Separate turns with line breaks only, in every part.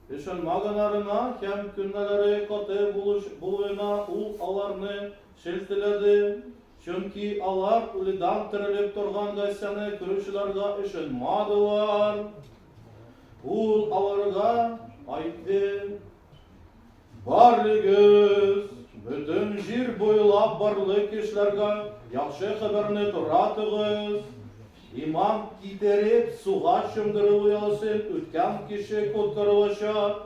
Ышанмаганнарына һәм күңелләре каты булуына ул аларны шелтәләде, чөнки алар үледән терелеп торган Гайсәне күрүчеләргә ышанмадылар. Ул аларга әйтте: Барлыгыз, бөтен җир буйлап барлык кешеләргә яхшы хәбәрне таратыгыз. Иман китереп, суга чумдырылу йоласын үткән кеше коткарылачак,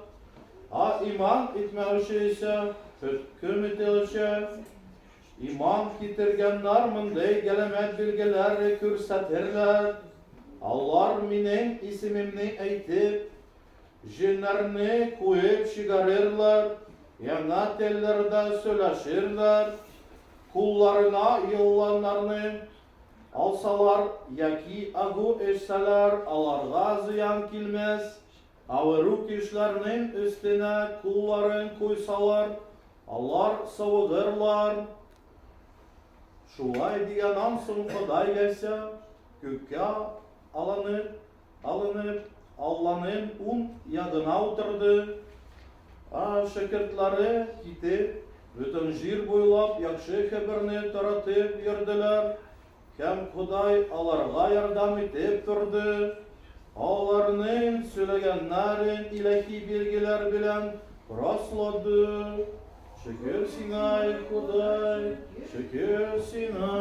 ә иман итмәүче исә хөкем ителәчәк. Иман китергәннәр мондый галәмәт билгеләре күрсәтерләр, алар минем исемемне әйтеп, җеннәрне куып чыгарырлар, яңа телләрдә сөйләшерләр, кулларына еланнарны Алсалар яки агу эчсәләр, аларга зыян килмәс, авыру кешеләрнең өстенә кулларын куйсалар, алар савыгырлар. Шулай дигәннән соң Ходай Гайсә күккә алынып, алынып, Алланың уң ягына утырды. Ә шәкертләре китеп, бөтен җир буйлап яхшы хәбәрне таратып йөрделәр, һәм Ходай аларга ярдәм итеп торды. Аларның сөйләгәннәрен илаһи билгеләр белән раслады. Шөкер сиңа, әй Ходай, шөкер сиңа!